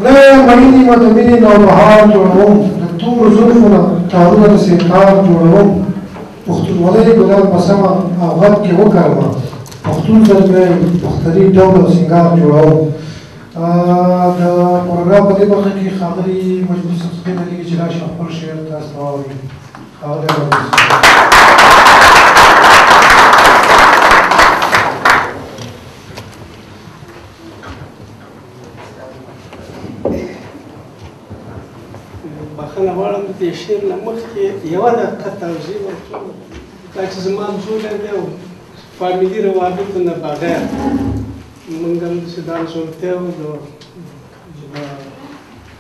نه مړینې مه د مینې نوبهار جوړوم، د تورو زلفو نه تارونه د سیتار جوړوم. پښتونولۍ ګلان په سمه او غږ کې وکرمه، پښتون زلمی پښتني ډول او سینګار جوړوم. د پروګرام په دې برخه کې ښاغلي مجبور صدقې ته کېږي چې راشي خپل شعر تاسو ته واوري. ښاغلی مجبور، بخښنه غواړم، د دې شعر نه مخکې یوه دقیقه توضیح ورکړم. دا چې زما همزولی دی او فامیلي روابطو نه بغیر موږ هم داسې د همزولتیا او د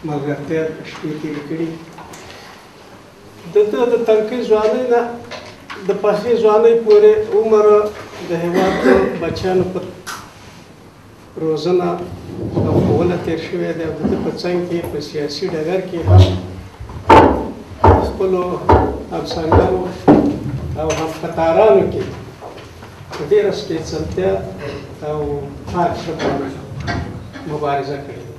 ملګرتیا شپې تېرې کړي. د ده د تنکۍ ځوانۍ نه د پخې ځوانۍ پورې عمر د هېواد د بچیانو په روزنه او ښوونه تېر شوی دی، او د ده په څنګ کې په سیاسي ډګر کې هم خپلو همڅنګانو او همقطارانو کې په ډېره سپېڅلتیا او پاک زړه مبارزه کړې ده.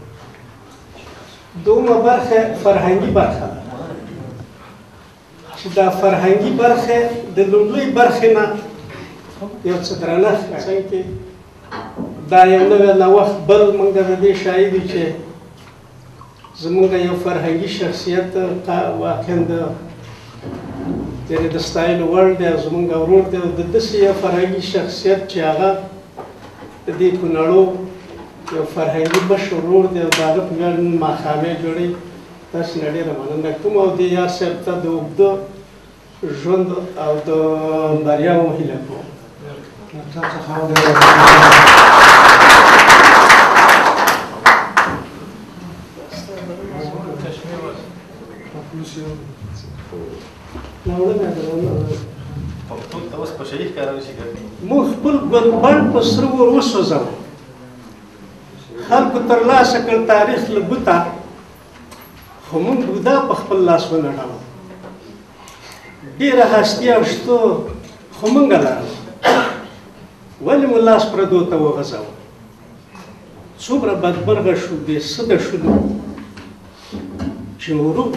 دومه برخه فرهنګي برخه ده چې دا فرهنګي برخه د لومړۍ برخې نه یو څه درنه څنګ کې دا یو نوی نوښت بل موږ د دې شاهد یو چې زموږ یو فرهنګي شخصیت واقعا د یعنې د ستایلو وړ دی او زموږ ورور دی، او د داسې یو فرهنګي شخصیت چې هغه د دې کونړو یو فرهنګي مشر ورور دی او د هغه په ویاړ نن ماښامی جوړوي. تاسې نه ډېره مننه کوم او دې یار صاحب ته د اوږده ژوند او د بریاوو هیله کوم. موږ خپل ګلبڼ په سره ور وسوځوه، خلکو ترلاسه کړ تاریخ له بوته، خو موږ بودا په خپل لاس ونړوه. ډېره هستي او شتو خو موږ لرله، ولې مو لاس پردو ته وغځاوه؟ څومره بدمرغه شو، بې سده شولو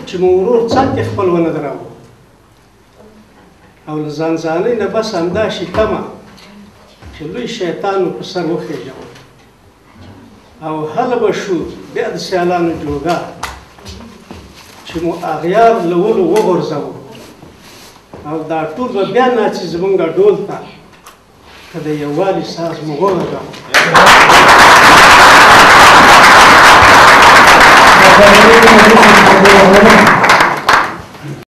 چې مو ورور څنګ کې خپل ونه دراوه، او له ځانځانۍ نه بس همدا شي تمه چې لوی شیطان مو په سر وخېژوه، او هله به شو بیا د سیالانو جوګه چې مو اغیار له ولو وغورځوه، او دا ټول به بیا ناڅي زمونږ ډول ته که د یووالي ساز مو وغږاوه.